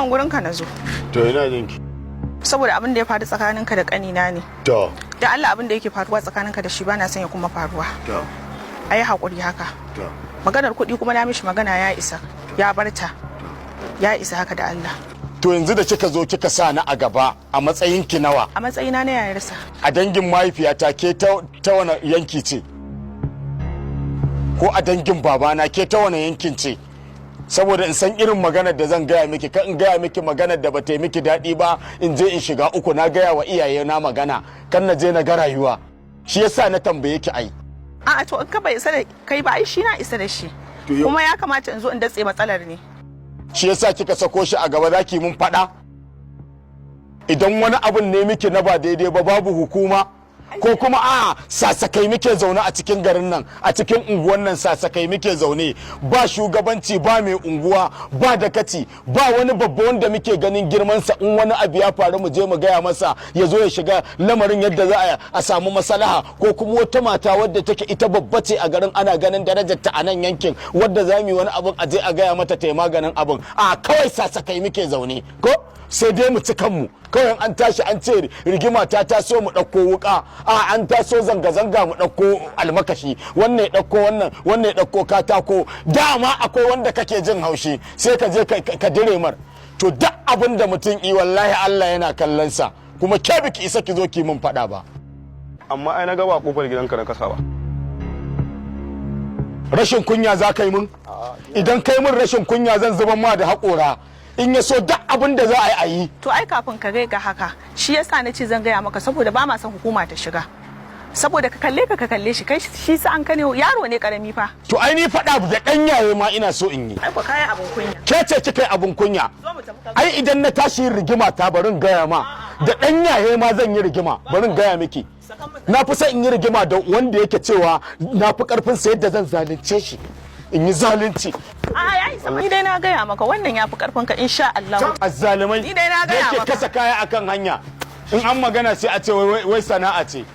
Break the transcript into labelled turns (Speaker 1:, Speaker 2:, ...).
Speaker 1: An gurin ka na zo.
Speaker 2: To, ina jinki.
Speaker 1: Saboda abin da ya faru tsakaninka da kanina ne.
Speaker 2: To.
Speaker 1: Da Allah, abin da yake faruwa tsakaninka da shi bana son ya kuma faruwa.
Speaker 2: To.
Speaker 1: A yi haƙuri haka.
Speaker 2: To.
Speaker 1: Maganar kuɗi kuma na mishi magana, ya isa. Ya barta. Ya isa haka, da Allah.
Speaker 2: To, yanzu da kika zo kika sa ni a gaba, a matsayin ki nawa?
Speaker 1: A matsayina na yayarsa.
Speaker 2: A dangin mahaifiyata ke ta wani yanki ce? Ko a dangin babana ke ta wani yankin ce? Saboda in san irin maganar da zan gaya miki, kan in gaya miki maganar da bata yi miki daɗi ba, in je in shiga uku na gaya wa iyaye na magana, kan na je na ga rayuwa. Shi yasa na tambaye ki ai.
Speaker 1: A'a, to in ka bai isa da kai ba, ai shi na isa da shi.
Speaker 2: To
Speaker 1: Kuma ya kamata in zo in datse matsalar ne.
Speaker 2: Shi yasa kika sako shi a gaba zaki mun faɗa? Idan wani abun ne miki na ba daidai ba, babu hukuma? Ko kuma a sasakai muke zaune a cikin garin nan, a cikin unguwan nan, sasakai muke zaune, ba shugabanci, ba mai unguwa, ba dakaci, ba wani babba wanda muke ganin girmansa, in wani abu ya faru mu je mu gaya masa ya zo ya shiga lamarin yadda za a samu maslaha? Ko kuma wata mata wadda take ita babba ce a garin, ana ganin darajar ta a nan yankin, wadda za mu yi wani abun a je a gaya mata ta yi maganin abun? A kawai sasakai muke zaune, ko sai dai mu ci kanmu kawai. An tashi an ce rigima ta taso, mu ɗauko wuka. A an taso zanga-zanga, mu ɗauko almakashi, wannan ya ɗauko wannan, wannan ya ɗauko katako. Dama akwai wanda kake jin haushi, sai ka je ka dire mar. To, duk abin da mutum yi, wallahi Allah yana kallon sa. Kuma ke biki isa ki zo ki mun faɗa ba.
Speaker 3: Amma ai na gaba kofar gidanka na kasa ba.
Speaker 2: Rashin kunya za ka yi mun? Idan kai mun rashin kunya, zan zuban ma da haƙora. In ya so, duk abin da za a yi, a yi.
Speaker 1: To, ai kafin ka gai ga haka, shi yasa na ce zan gaya maka, saboda ba ma son hukuma ta shiga. Saboda ka kalle ka kalle shi, kai shi sa an kane yaro ne karami fa.
Speaker 2: To, ai ni faɗa da ɗan yaye ma ina so in yi.
Speaker 1: Ai ko kayan abun kunya.
Speaker 2: Ke ce kika yi abun kunya.
Speaker 1: Zo mu tafi ka.
Speaker 2: Ai idan na tashi yin rigima ta, barin gaya ma, da ɗan yaye ma zan yi rigima. Barin gaya miki, na fi son in yi rigima da wanda yake cewa na fi karfin sa, yadda zan zalunce shi, in yi zalunci.
Speaker 1: A'a, ya isa. Ni dai na gaya maka, wannan ya fi karfin ka, insha Allah.
Speaker 2: Azzalimai
Speaker 1: Ni dai na
Speaker 2: da
Speaker 1: gaya
Speaker 2: yake
Speaker 1: maka.
Speaker 2: kasa kaya akan hanya, in an magana sai a ce wai sana'a ce.